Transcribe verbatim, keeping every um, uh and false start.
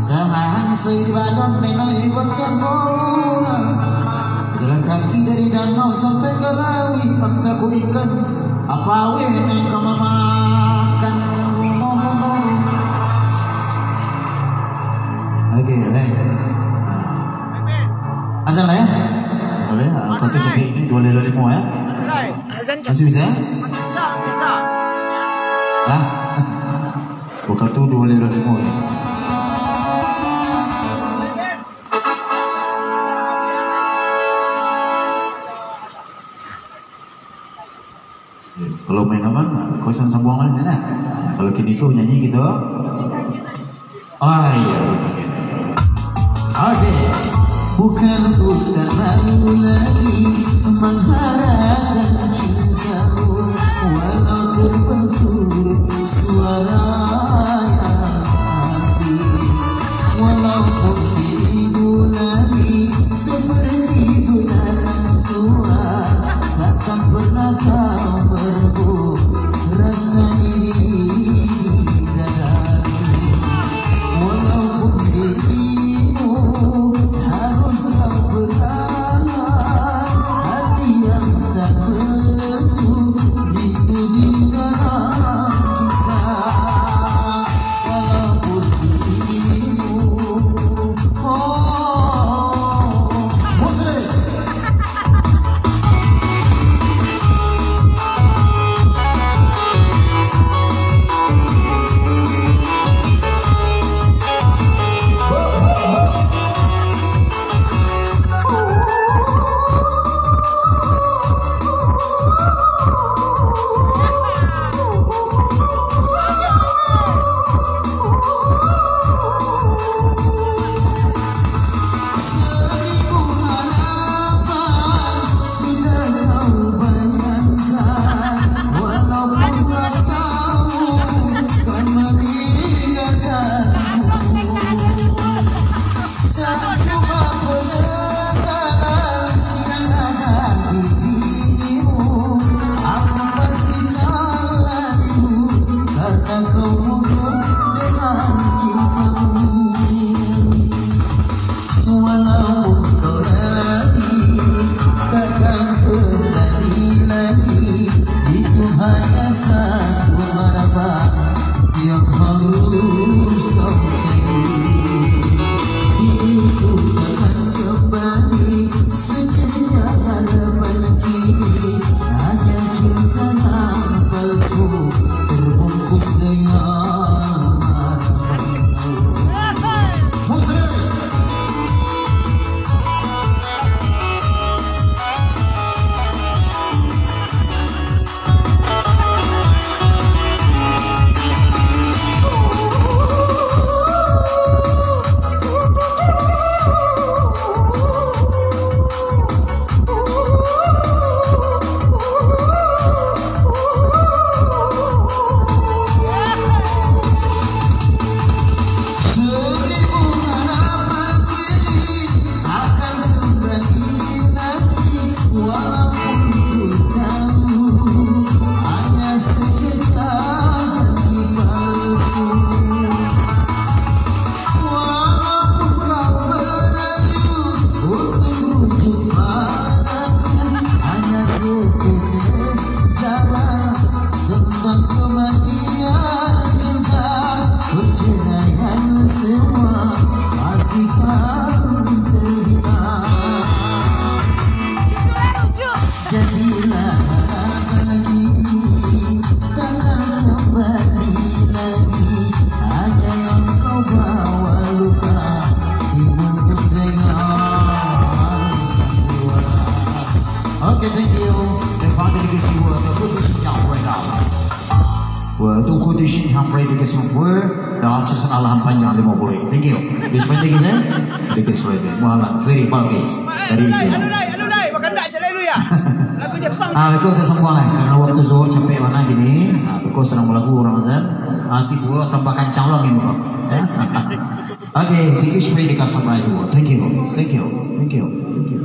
Sahan sai di badan denai bancano. Jalan kaki dari danau sampai ka lauik, pantaku ikan, apa aweh nan ka mamakan. Oke, baik. Azan lah ya. Boleh, ah, kau tu sampai ini dua lilo limo ya. Azan jam. Masih bisa ya? Masih bisa, masih bisa. Hah? Buka tu dua lilo limo ya. Kalau main aman, kau sang sambung aja nah. Kalau kini kau nyanyi gitu. Ah, iya. Oke. Bukan ku terlalu lagi mengharapkan cintamu, walau terbentur suara yang asing. Walaupun dirimu lari seperti bulan tua, takkan pernah kau merebut rasa iri di dadaku. Walaupun dirimu harus kau bertahan, hati yang tak menentu, rindu di dalam cinta. Walaupun dirimu, oh, Muslim. Seribu harapan sudah kau bayangkan, walaupun kau tahu kan meninggalkanku. Tak cuma penyesalan yang ada di dirimu, aku pastikan larimu karena kau murung dengan cintamu. Walaupun kau lari, takkan terjadi lagi. Itu hanya satu harapan yang harus kau cari. Diriku takkan kembali sekejar harapan kini. Hanya cinta yang palsu terbungkus dengan harapan. Seribu harapan kini akan kembali lagi, walaupun ku tahu hanya secercah janji palsu. Walaupun kau merayu untuk rujuk padaku, hanya setetes darah. Tentang kematian cinta, perceraian semua pastikan terhina. Jadilah harapan kini, takkan kembali lagi. Hanya yang kau bawa luka, dibungkus dengan sandiwara. Okay, thank you. The Father dedication for the British Young Red Army. Well, to British Young Red dedication for the Archers and Alam Panjang Lima Puluh. Thank you. This friend dedication, dedication for the Muhammad Ferry Balkis dari India. Alulai, alulai, alulai. Makan dak je, haleluya. Lagu Jepang. Ah, lagu dah sambung lah. Karena waktu zuhur capek mana gini. Ah, because sedang lagu orang azan. Nanti buat tambah kancang lagi, bukan? Ya? Okay, dedication for the customer itu. Thank you. Thank you. Thank you. Thank you.